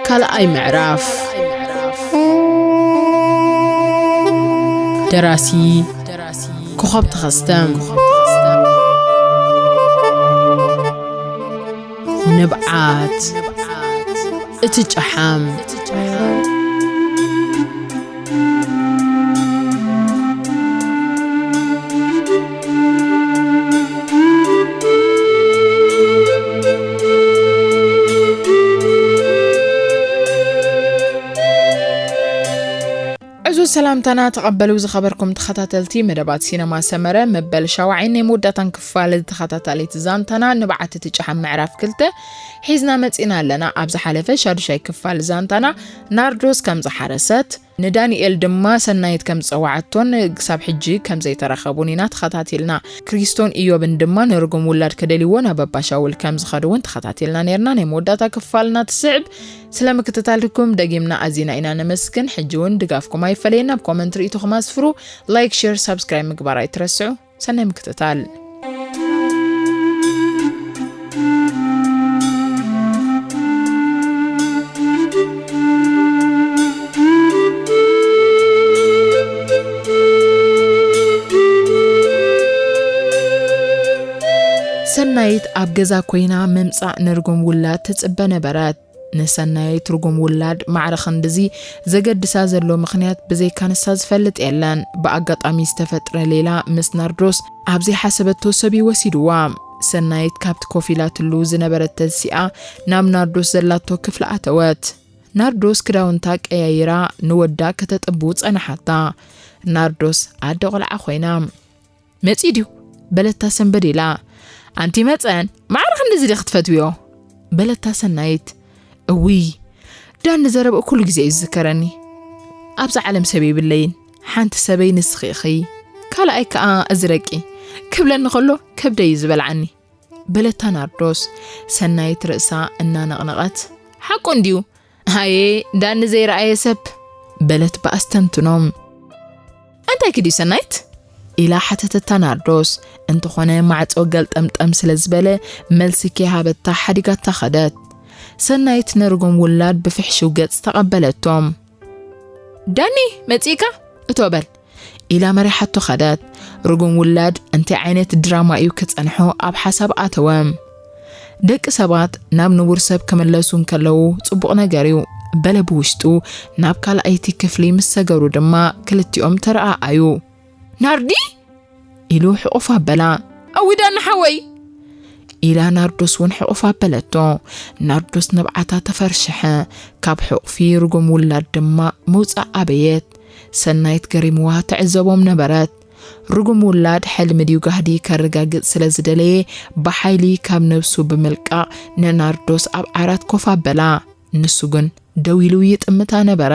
ካልኣይ ምዕራፍ። ደራሲ ኮኸብ ተኸስተ። ንብዓት እቲ ጨሓም። ዕዙዝ ሰላምታና ተቐበሉ ዝኸበርኩም ተኸታተልቲ መደባት ሲነማ ሰመረ። መበል ሻውዓይን ናይ መወዳእታን ክፋል ተኸታታሊት ዛንታና ንብዓት እቲ ጨሓም ምዕራፍ ክልተ ሒዝና መጺና ኣለና። ኣብ ዝሓለፈ ሻዱሻይ ክፋል ዛንታና ናርዶስ ከም ዝሓረሰት፣ ንዳንኤል ድማ ሰናይት ከም ዝጸዋዓቶን ክሳብ ሕጂ ከም ዘይተራኸቡን ኢና ተኸታቲልና። ክሪስቶን ኢዮብን ድማ ንርጉም ውላድ ከደልይዎ ናብ ኣባ ሻውል ከም ዝኸዱ እውን ተኸታቲልና ነይርና። ናይ መወዳእታ ክፋልና ትስዕብ። ስለ ምክትታልኩም ደጊምና ኣዚና ኢና ነመስግን። ሕጂ እውን ድጋፍኩም ኣይፈለየና። ኣብ ኮመንት ርእይቶኹም ኣስፍሩ። ላይክ፣ ሼር፣ ሳብስክራይብ ምግባር ኣይትረስዑ። ሰናይ ምክትታል። ሰናይት ኣብ ገዛ ኮይና ምምጻእ ንርጉም ውላድ ትጽበ ነበረት። ንሰናይት ርጉም ውላድ ማዕረ ክንድዚ ዘገድሳ ዘሎ ምኽንያት ብዘይካ ንሳ ዝፈልጥ የለን። ብኣጋጣሚ ዝተፈጥረ ሌላ ምስ ናርዶስ ኣብ ዘይሓሰበቶ ሰብ እዩ ወሲድዋ። ሰናይት ካብቲ ኮፍ ኢላትሉ ዝነበረት ተንሲኣ ናብ ናርዶስ ዘላቶ ክፍሊ ኣተወት። ናርዶስ ክዳውንታ ቀያይራ ንወዳ ከተጥቡ ጸናሓታ። ናርዶስ ኣደ ቆልዓ ኮይና። "መጺኡ ድዩ?" በለታ ሰንበድ ኢላ። "ኣንቲ መጸን፣ ማዕረ ክንድዚ ዲኺ ትፈትውዮ?" በለታ ሰናይት። "እውይ፣ ዳኒ ዘረብኡ ኩሉ ግዜ እዩ ዝዝከረኒ። ኣብዛ ዓለም ሰብ የብለይን። ሓንቲ ሰበይ ንስኺ ኢኺ። ካልኣይ ከኣ እዚ ደቂ ክብለኒ ከሎ ከብደይ እዩ ዝበልዓኒ።" በለታ ናርዶስ፣ ሰናይት ርእሳ እናነቕነቐት። "ሓቁ እንድዩ፣ ኣየ ዳኒ ዘይረኣየ ሰብ?" በለት ብኣስተንትኖ። "እንታይ ክድዩ ሰናይት?" ኢላ ሓተተታ ናርዶስ። እንተኾነ ማዕጾ ገልጠምጠም ስለ ዝበለ መልሲ ከይሃበታ ሓዲጋታ ኸደት። ሰናይት ነርጎም ውላድ ብፍሕሽው ገጽ ተቐበለቶም። "ዳኒ መጺእካ? እቶ በል" ኢላ መሪሓቶ ኸደት። ርጉም ውላድ እንታይ ዓይነት ድራማ እዩ ክጸንሖ ኣብ ሓሳብ ኣተወ። ደቂ ሰባት ናብ ንቡር ሰብ ክምለሱ እንከለዉ ጽቡቕ ነገር እዩ፣ በለ ብውሽጡ። ናብ ካልኣይቲ ክፍሊ ምስ ሰገሩ ድማ ክልቲኦም ተረኣኣዩ። "ናርዲ?" ኢሉ ሕቑፍ ኣበላ። "ኣዊ ዳኒ ሓወይ!" ኢላ ናርዶስ እውን ሕቑፍ ኣበለቶ። ናርዶስ ንብዓታ ተፈርሸሐ። ካብ ሕቑፊ ርጉም ውላድ ድማ ምውጻእ ኣበየት። ሰናይት ገሪምዋ ትዕዘቦም ነበረት። ርጉም ውላድ ሕልሚ ድዩ ጋህዲ ከረጋግጽ ስለ ዝደለየ ብሓይሊ ካብ ነብሱ ብምልቃቕ ንናርዶስ ኣብ ዓራት ኮፍ ኣበላ። ንሱ ግን ደው ኢሉ ይጥምታ ነበረ።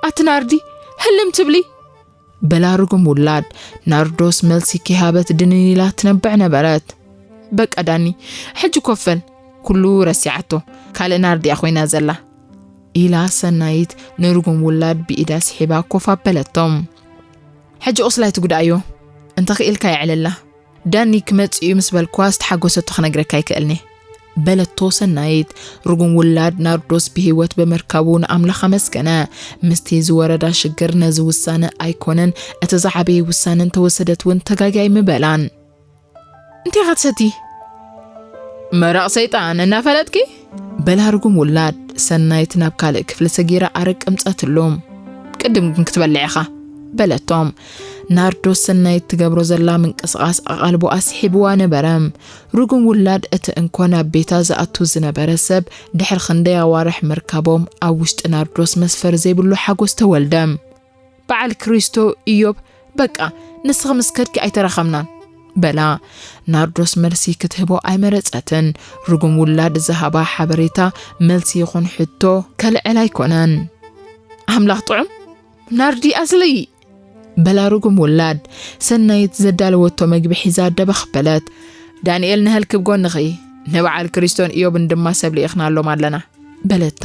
"ኣቲ ናርዲ፣ ህልም ትብሊ?" በላ ርጉም ውላድ። ናርዶስ መልሲ ከይሃበት ድንን ኢላ ትነብዕ ነበረት። "በቃ ዳኒ፣ ሕጂ ኮፍ በል፣ ኩሉ ረሲዓቶ፣ ካልእ ናርዲ እያ ኮይና ዘላ" ኢላ ሰናይት ንርጉም ውላድ ብኢዳ ስሒባ ኮፍ ኣበለቶም። "ሕጂ ቁስላይ ትጉዳእዮ፣ እንተኽኢልካ የዕለላ። ዳኒ ክመጽእ እዩ ምስ በልኳ ዝተሓጎሰቶ ክነግረካ ኣይክእልኒ" በለቶ ሰናይት። ርጉም ውላድ ናርዶስ ብህይወት ብምርካቡ ንኣምላኽ ኣመስገነ። ምስቲ ዝወረዳ ሽግር ነዚ ውሳነ ኣይኮነን፣ እቲ ዝዓበየ ውሳነ እንተወሰደት እውን ተጋግያ ኣይምበላን። "እንታይ ኢኻ ትሰቲ?" "መራቕ ሰይጣን እናፈለጥኪ?" በላ ርጉም ውላድ። ሰናይት ናብ ካልእ ክፍሊ ሰጊራ ኣረቂ ኣምጻትሉ። "ቅድም ግን ክትበልዕ ኢኻ" በለቶም። ናርዶስ ሰናይት ትገብሮ ዘላ ምንቅስቓስ ኣቓልቦኣ ስሒብዋ ነበረ። ርጉም ውላድ እቲ እንኮ ናብ ቤታ ዝኣቱ ዝነበረ ሰብ ድሕሪ ክንደይ ኣዋርሕ ምርካቦም ኣብ ውሽጢ ናርዶስ መስፈር ዘይብሉ ሓጎስ ተወልደ። "በዓል ክሪስቶ፣ ኢዮብ፣ በቃ ንስኺ ምስ ከድኪ ኣይተራኸብናን" በላ። ናርዶስ መልሲ ክትህቦ ኣይመረጸትን። ርጉም ውላድ ዝሃባ ሓበሬታ መልሲ ይኹን ሕቶ ከልዕል ኣይኮነን። "ኣምላኽ ጥዑም ናርዲ ኣስሊ" በላ ርጉም ውላድ። ሰናይት ዘዳለወቶ መግቢ ሒዛ ደበኽ በለት። "ዳንኤል ንሀልክ ብጎንኺ፣ ንበዓል ክሪስቶን ኢዮብን ድማ ሰብ ልኢኽናሎም ኣለና" በለታ።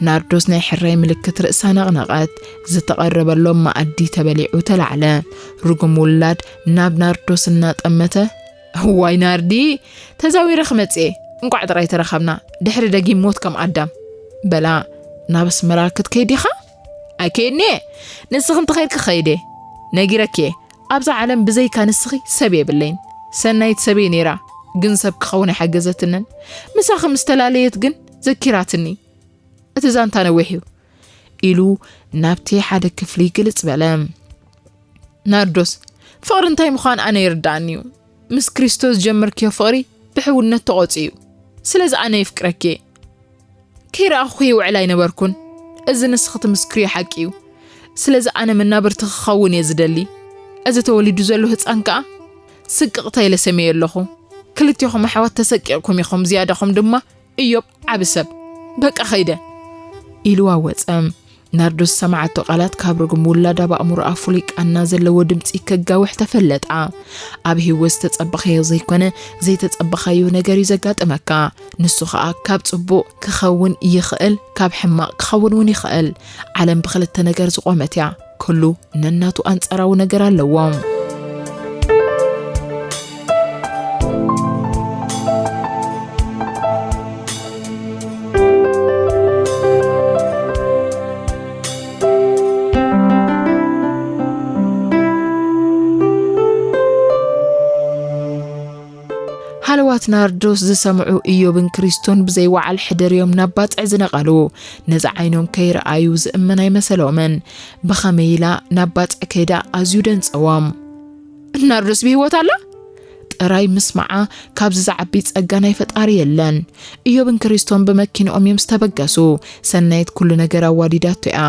ናርዶስ ናይ ሕራይ ምልክት ርእሳ ነቕነቐት። ዝተቐረበሎም መኣዲ ተበሊዑ ተላዕለ። ርጉም ውላድ ናብ ናርዶስ እናጠመተ፣ "እዋይ ናርዲ፣ ተዛዊረ ክመጽእ እየ። እንቋዕ ጥራይ ተራኸብና፣ ድሕሪ ደጊም ሞት ከም ኣዳም" በላ። ናብ ኣስመራ ክትከይድ ዲኻ? ኣይከይድን'የ። ንስኺ እንተኸይድኪ ከይደ። ነጊረኪ'የ። ኣብዛ ዓለም ብዘይካ ንስኺ ሰብ የብለይን። ሰናይት ሰበይ ነይራ፣ ግን ሰብ ክኸውን ኣይሓገዘትንን። ምሳኺ ምስ ተላለየት ግን ዘኪራትኒ። እቲ ዛንታ ነዊሕ እዩ። ኢሉ ናብቲ ሓደ ክፍሊ ግልጽ በለ። ናርዶስ፣ ፍቕሪ እንታይ ምዃን ኣነ ይርድኣኒ እዩ። ምስ ክሪስቶ ዝጀመርክዮ ፍቕሪ ብሕውነት ተቖጺኡ እዩ። ስለዚ ኣነ የፍቅረኪ እየ። ከይረኣኹ ይውዕል ኣይነበርኩን። እዚ ንስኺ ትምስክርዮ ሓቂ እዩ። ስለዚ ኣነ መናብርቲ ክኸውን እየ ዝደሊ። እዚ ተወሊዱ ዘሎ ህጻን ከኣ ስቅቕታ ኢለ ሰምየ ኣለኹ። ክልቴኹም ኣሕዋት ተሰቂቕኩም ኢኹም፣ ዝያዳኹም ድማ እዮብ ዓቢ ሰብ። በቃ ኸይደ። ኢልዋ ወጸ። ናርዶስ ዝሰማዓቶ ቃላት ካብ ርጉም ውላዳ ብኣእምሮኣ ፍሉይ ቃና ዘለዎ ድምጺ ከጋውሕ ተፈለጣ። ኣብ ህይወት ዝተጸበኻዮ ዘይኮነ ዘይተጸበኻዮ ነገር እዩ ዘጋጥመካ። ንሱ ኸኣ ካብ ጽቡቕ ክኸውን ይኽእል፣ ካብ ሕማቕ ክኸውን እውን ይኽእል። ዓለም ብኽልተ ነገር ዝቖመት እያ። ኩሉ ነናቱ ኣንጻራዊ ነገር ኣለዎ። ሃለዋት ናርዶስ ዝሰምዑ እዮብን ክሪስቶን ብዘይወዓል ሕደር እዮም ናብ ባጽዕ ዝነቐሉ። ነዚ ዓይኖም ከይረኣዩ ዝእመን ኣይመሰሎምን። ብኸመይ ኢላ ናብ ባጽዕ ከይዳ ኣዝዩ ደንጸዎም። ናርዶስ ብህይወት ኣላ? ጥራይ ምስማዓ ካብዚ ዝዓቢ ጸጋ ናይ ፈጣሪ የለን። እዮብን ክሪስቶን ብመኪንኦም እዮም ዝተበገሱ። ሰናይት ኩሉ ነገር ኣዋዲዳቶ እያ።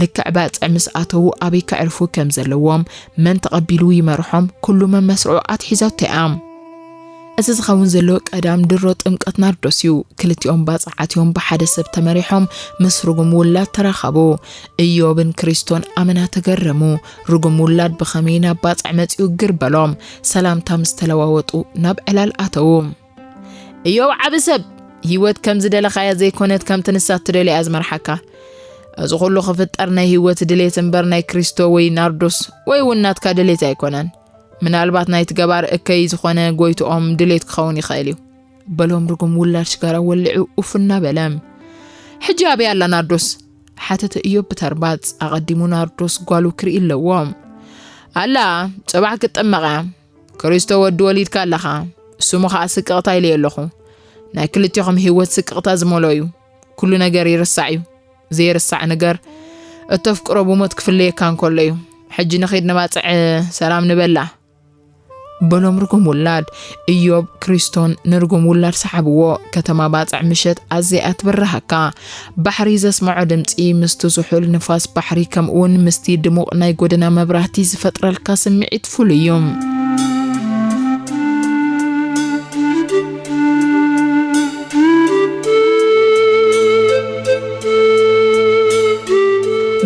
ልክዕ ባጽዕ ምስ ኣተዉ ኣበይ ከዕርፉ ከም ዘለዎም፣ መን ተቐቢሉ ይመርሖም፣ ኩሉ መመስርዑ ኣትሒዛቶ እያ። እዚ ዝኸውን ዘሎ ቀዳም ድሮ ጥምቀት ናርዶስ እዩ። ክልቲኦም ባጽዕ ኣትዮም ብሓደ ሰብ ተመሪሖም ምስ ርጉም ውላድ ተራኸቡ። እዮብን ክሪስቶን ኣመና ተገረሙ። ርጉም ውላድ ብኸመይ ናብ ባጽዕ መጺኡ ግር በሎም። ሰላምታ ምስ ተለዋወጡ ናብ ዕላል ኣተዉ። እዮብ ዓቢ ሰብ፣ ህይወት ከም ዝደለኻያ ዘይኮነት ከምቲ ንሳ እትደልዮ እያ ዝመርሓካ። እዚ ኩሉ ክፍጠር ናይ ህይወት ድሌት እምበር ናይ ክሪስቶ ወይ ናርዶስ ወይ እውን ናትካ ድሌት ኣይኮነን። ምናልባት ናይቲ ገባር እከይ ዝኾነ ጎይትኦም ድሌት ክኸውን ይኽእል እዩ። በሎም ርጉም ውላድ ሽጋራ ወሊዑ ኡፍ እናበለ። ሕጂ ኣበይ ኣላ ናርዶስ? ሓተተ እዮብ ብተርባጽ። ኣቐዲሙ ናርዶስ ጓሉ ክርኢ ኣለዎ። ኣላ፣ ጽባሕ ክትጥመቕ እያ። ክሪስቶ ወዲ ወሊድካ ኣለኻ። ስሙ ኸኣ ስቅቕታ ኢለዮ ኣለኹ። ናይ ክልቴኹም ህይወት ስቅቕታ ዝመልኦ እዩ። ኩሉ ነገር ይርሳዕ እዩ። ዘይርሳዕ ነገር እተፍቅሮ ብሞት ክፍለየካ እንከሎ እዩ። ሕጂ ንኺድ ንባጽዕ ሰላም ንበላ። በሎም ርጉም ውላድ። እዮብ ክሪስቶን ንርጉም ውላድ ሰሓብዎ። ከተማ ባጽዕ ምሸት ኣዘያ ትበርሃካ። ባሕሪ ዘስምዖ ድምጺ ምስቲ ዝሑል ንፋስ ባሕሪ ከምኡውን ምስቲ ድሙቕ ናይ ጎደና መብራህቲ ዝፈጥረልካ ስምዒት ፍሉይ እዩ።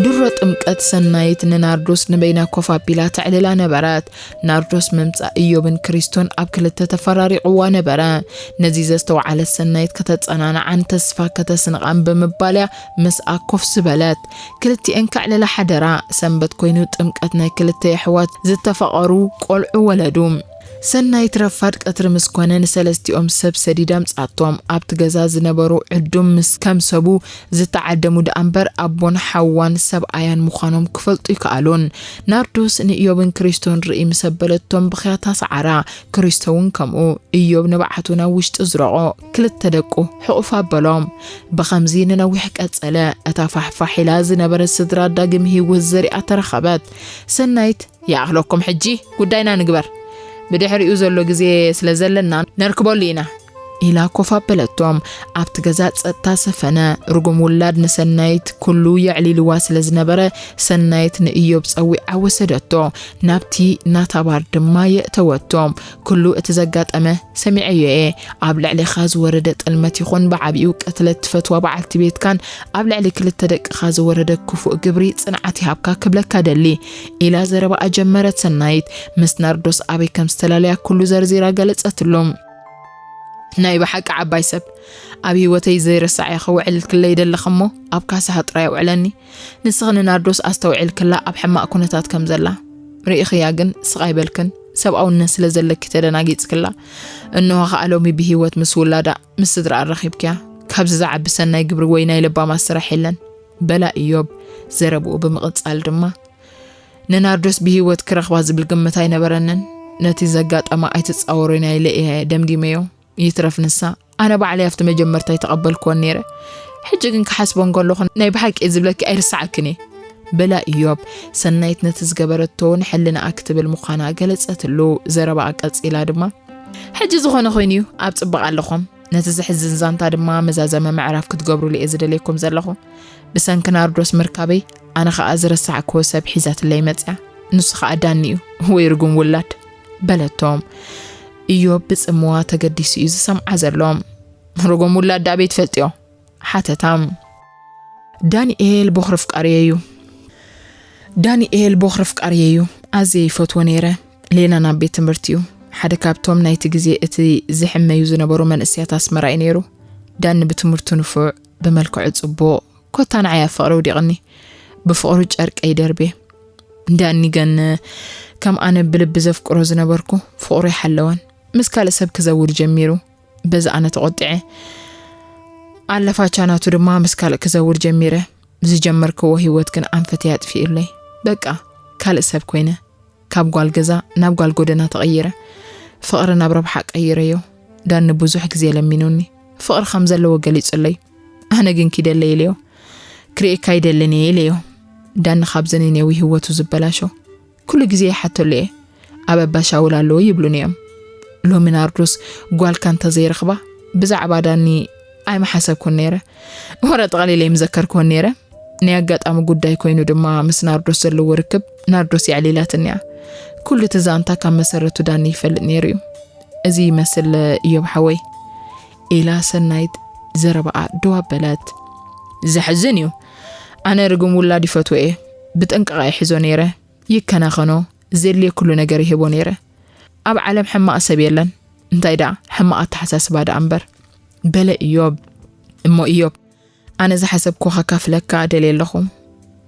ድሮ ጥምቀት ሰናይት ንናርዶስ ንበይና ኮፍ ኣቢላ ተዕልላ ነበረት። ናርዶስ ምምጻእ እዮብን ክሪስቶን ኣብ ክልተ ተፈራሪቕዋ ነበረ። ነዚ ዘስተውዓለት ሰናይት ከተጸናንዓን ተስፋ ከተስንቓን ብምባል እያ ምስኣ ኮፍ ዝበለት። ክልቲኤን ከዕልላ ሓደራ። ሰንበት ኮይኑ ጥምቀት ናይ ክልተ የሕዋት ዝተፋቐሩ ቆልዑ ወለዱ። ሰናይት ረፋድ ቀትሪ ምስ ኮነ ንሰለስቲኦም ሰብ ሰዲዳ ኣምጻቶም። ኣብቲ ገዛ ዝነበሩ ዕዱም ምስ ከም ሰቡ ዝተዓደሙ ደኣ እምበር ኣቦን ሓዋን ሰብኣያን ምዃኖም ክፈልጡ ይከኣሉን። ናርዶስ ንእዮብን ክሪስቶን ርኢ ምስ ኣበለቶም ብኽያት ኣስዓራ። ክሪስቶ እውን ከምኡ። እዮብ ንብዓቱ ናብ ውሽጢ ዝረቖ ክልተ ደቁ ሕቑፍ ኣበሎም። ብኸምዚ ንነዊሕ ቀጸለ። እታ ፋሕፋሕ ኢላ ዝነበረት ስድራ ዳግም ህይወት ዘሪኣ ተረኸበት። ሰናይት፣ ይኣኽለኩም፣ ሕጂ ጉዳይና ንግበር። ብድሕሪኡ ዘሎ ግዜ ስለ ዘለና ነርክበሉ ኢና። ኢላ ኮፍ ኣበለቶም። ኣብቲ ገዛ ጸጥታ ሰፈነ። ርጉም ውላድ ንሰናይት ኩሉ የዕሊልዋ ስለ ዝነበረ፣ ሰናይት ንእዮብ ጸዊዓ ወሰደቶ። ናብቲ ናታ ባር ድማ የእተወቶ። ኩሉ እቲ ዘጋጠመ ሰሚዐዮ እየ። ኣብ ልዕሌኻ ዝወረደ ጥልመት ይኹን ብዓቢኡ ቅትለት ትፈትዋ በዓልቲ ቤትካን ኣብ ልዕሊ ክልተ ደቅኻ ዝወረደ ክፉእ ግብሪ ጽንዓት ይሃብካ ክብለካ ደሊ። ኢላ ዘረባኣ ጀመረት ሰናይት። ምስ ናርዶስ ኣበይ ከም ዝተላለያ ኩሉ ዘርዚራ ገለጸትሉ። ናይ ብሓቂ ዓባይ ሰብ፣ ኣብ ህይወተይ ዘይረሳዕያ ከውዕልክለይ ደለኸ እሞ ኣብ ካሳኻ ጥራይ ኣውዕለኒ። ንስኺ ንናርዶስ ኣስተውዒልክላ ኣብ ሕማቕ ኩነታት ከም ዘላ ርኢኽያ፣ ግን ስቕ ኣይበልክን። ሰብኣውነት ስለ ዘለኪ ተደናጊጽክላ። እንሆ ኸኣ ሎሚ ብህይወት ምስ ውላዳ ምስ ስድራኣ ረኺብክያ። ካብዚ ዝዓቢ ሰናይ ግብሪ ወይ ናይ ለባማት ስራሕ የለን፣ በላ ኢዮብ። ዘረብኡ ብምቕጻል ድማ፣ ንናርዶስ ብህይወት ክረኽባ ዝብል ግምት ኣይነበረንን። ነቲ ዘጋጠማ ኣይትጻወሮን ኢለ እየ ደምዲመዮ። ይትረፍ ንሳ፣ ኣነ ባዕለይ ኣብቲ መጀመርታ ኣይተቐበልክዎን ነይረ። ሕጂ ግን ክሓስቦ እንከለኹ ናይ ብሓቂ እየ ዝብለኪ ኣይርስዓክን እየ፣ በላ ኢዮብ። ሰናይት ነቲ ዝገበረቶ ንሕልናኣ ክትብል ምዃና ገለጸትሉ። ዘረባኣ ቀጺላ ድማ፣ ሕጂ ዝኾነ ኮይኑ እዩ፣ ኣብ ጽባቕ ኣለኹም። ነቲ ዘሕዝን ዛንታ ድማ መዛዘሚ ምዕራፍ ክትገብሩሉ እየ ዝደልየኩም ዘለኹ። ብሰንኪ ናርዶስ ምርካበይ ኣነ ኸኣ ዝረሳዕክዎ ሰብ ሒዛትለይ መጽያ። ንሱ ኸኣ ዳኒ እዩ፣ ወይ ርጉም ውላድ፣ በለቶም። ኢዮብ ብጽምዋ ተገዲሱ እዩ ዝሰምዓ ዘሎ። ርጉም ውላድ ዳኣ ኣበይ ትፈልጥዮ? ሓተታ። ዳንኤል ቦኽሪ ፍቃርየ እዩ። ዳንኤል ቦኽሪ ፍቃርየ እዩ። ኣዝየ ይፈትዎ ነይረ። ሌላ ናብ ቤት ትምህርቲ እዩ። ሓደ ካብቶም ናይቲ ግዜ እቲ ዝሕመዩ ዝነበሩ መንእሰያት ኣስመራ እዩ ነይሩ። ዳኒ ብትምህርቱ ንፉዕ፣ ብመልክዑ ጽቡቕ፣ ኮታ ንዓይ ኣብ ፍቕሪ ወዲቕኒ። ብፍቕሩ ጨርቀይ ደርብየ። ዳኒ ግን ከም ኣነ ብልቢ ዘፍቅሮ ዝነበርኩ ፍቕሩ ይሓለወን ምስ ካልእ ሰብ ክዘውር ጀሚሩ። በዚ ኣነ ተቖጢዐ። ኣለፋቻ ናቱ ድማ ምስ ካልእ ክዘውር ጀሚረ። ዝጀመርክዎ ህይወት ግን ኣንፈተይ ኣጥፊኡለይ። በቃ ካልእ ሰብ ኮይነ። ካብ ጓል ገዛ ናብ ጓል ጎደና ተቐይረ። ፍቕሪ ናብ ረብሓ ቀይረዮ። ዳኒ ብዙሕ ግዜ ለሚኑኒ። ፍቕሪ ከም ዘለዎ ገሊጹለይ። ኣነ ግን ኪደለይ ኢለዮ። ክርእየካ ይደልን እየ ኢለዮ። ዳኒ ካብዚ ንኔዊ ህይወቱ ዝበላሾ። ኩሉ ግዜ ይሓተሉ እየ። ኣብ ኣባሻውል ኣለዎ ይብሉኒ እዮም። ሎሚ ናርዶስ ጓልካ እንተዘይረኽባ ብዛዕባ ዳኒ ኣይምሓሰብኩን ነይረ። ወረ ጠቕሊለ ኣይምዘከርኩዎን ነይረ። ናይ ኣጋጣሚ ጉዳይ ኮይኑ ድማ ምስ ናርዶስ ዘለዎ ርክብ ናርዶስ የዕሊላትኒ እያ። ኩሉ እቲ ዛንታ ካብ መሰረቱ ዳኒ ይፈልጥ ነይሩ እዩ። እዚ ይመስል እዮብ ሓወይ፣ ኢላ ሰናይት ዘረባኣ ደው ኣበለት። ዘሕዝን እዩ። ኣነ ርጉም ውላድ ይፈትዎ እየ። ብጥንቃቐ ይሕዞ ነይረ። ይከናኸኖ፣ ዘድልዮ ኩሉ ነገር ይህቦ ነይረ። ኣብ ዓለም ሕማቕ ሰብ የለን። እንታይ ደኣ፣ ሕማቕ ኣተሓሳስባ ደኣ እምበር። በለ እዮብ። እሞ እዮብ፣ ኣነ ዝሓሰብኩ ከካፍለካ ደልየ ኣለኹ።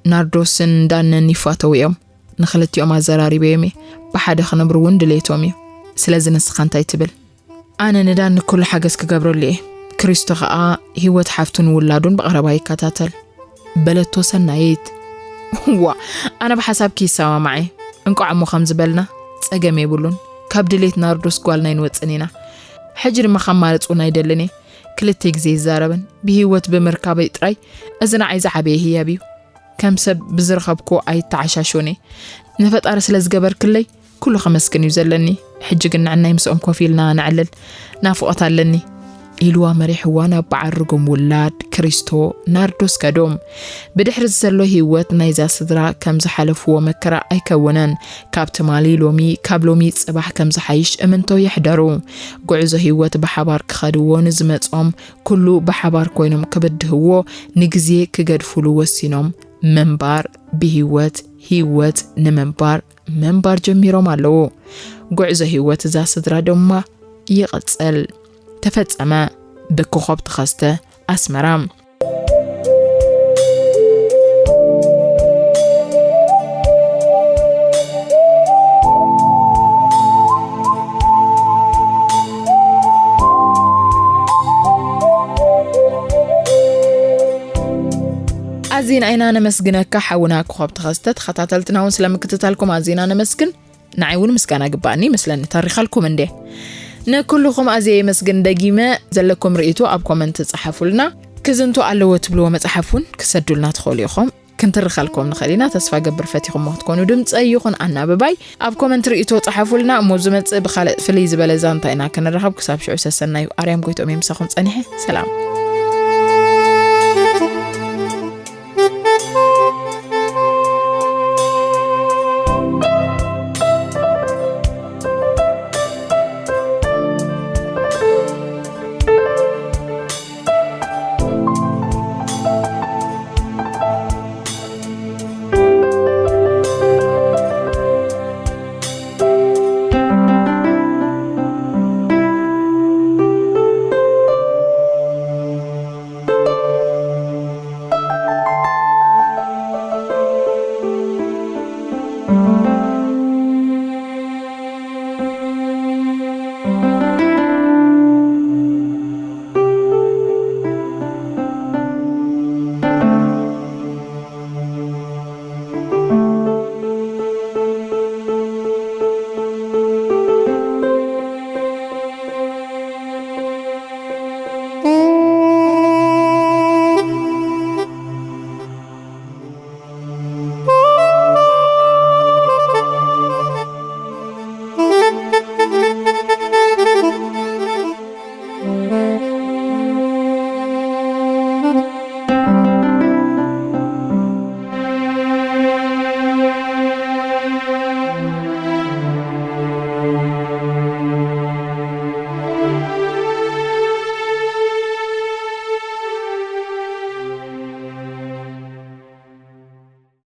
ናርዶስን ዳንን ይፋተዉ እዮም። ንኽልቲኦም ኣዘራሪበዮም እየ። ብሓደ ክነብሩ እውን ድሌቶም እዩ። ስለዚ ንስኻ እንታይ ትብል? ኣነ ንዳኒ ኩሉ ሓገዝ ክገብረሉ እየ። ክሪስቶ ኸኣ ህይወት ሓፍቱን ውላዱን ብቐረባ ይከታተል። በለቶ ሰናይት። ዋ፣ ኣነ ብሓሳብኪ ይሰማማዕ እየ። እንቋዕ እሞ ከም ዝበልና ጸገም የብሉን። ካብ ድሌት ናርዶስ ጓልና ኣይንወጽን ኢና። ሕጂ ድማ ከማርጽ እውን ኣይደልን እየ። ክልተ ግዜ ይዛረብን ብህይወት ብምርካበይ ጥራይ እዚ ንዓይ ዝዓበየ ህያብ እዩ። ከም ሰብ ብዝረኸብኩ ኣይተዓሻሾኒ። ንፈጣሪ ስለ ዝገበርክለይ ኩሉ ከመስግን እዩ ዘለኒ። ሕጂ ግን ንዕናይ ምስኦም ኮፍ ኢልና ነዕልል። ናፍቖት ኣለኒ። ኢልዋ መሪሕዋ ናብ በዓል ርጉም ውላድ ክሪስቶ ናርዶስ ከዶም። ብድሕሪ ዘሎ ህይወት ናይዛ ስድራ ከም ዝሓለፍዎ መከራ ኣይከውንን። ካብ ትማሊ ሎሚ፣ ካብ ሎሚ ጽባሕ ከም ዝሓይሽ እምንቶ ይሕደሩ። ጉዕዞ ህይወት ብሓባር ክኸድዎ ንዝመጾም ኩሉ ብሓባር ኮይኖም ክብድህዎ ንግዜ ክገድፉሉ ወሲኖም። ምንባር ብህይወት፣ ህይወት ንምንባር ምንባር ጀሚሮም ኣለዉ። ጉዕዞ ህይወት እዛ ስድራ ድማ ይቕጽል። ተፈጸመ። ብኮኸብ ተኸስተ ኣስመራ። ኣዚና ኢና ነመስግነካ ሓውና ኮኸብ ተኸስተ። ተኸታተልትና እውን ስለምክትታልኩም ኣዚና ነመስግን። ንዓይ እውን ምስጋና ግባኣኒ ይመስለኒ፣ ተሪኻልኩም እንዴ። ንኩልኹም ኣዝየ የመስግን። ደጊመ ዘለኩም ርእይቶ ኣብ ኮመንት ጸሓፉልና። ክዝንቱ ኣለዎ ትብልዎ መጽሓፍ እውን ክሰዱልና ትኽእሉ ኢኹም። ክንትርኻልኩም ንኽእል ኢና። ተስፋ ገብር ፈቲኹሞ ክትኮኑ ድምጸይ ይኹን ኣናብባይ ኣብ ኮመንት ርእይቶ ጸሓፉልና። እሞ ዝመጽእ ብኻልእ ፍልይ ዝበለ ዛንታ ኢና ክንራኸብ። ክሳብ ሽዑ ሰሰናዩ ኣርያም ጎይትኦም እየ ምሳኹም ጸኒሐ። ሰላም።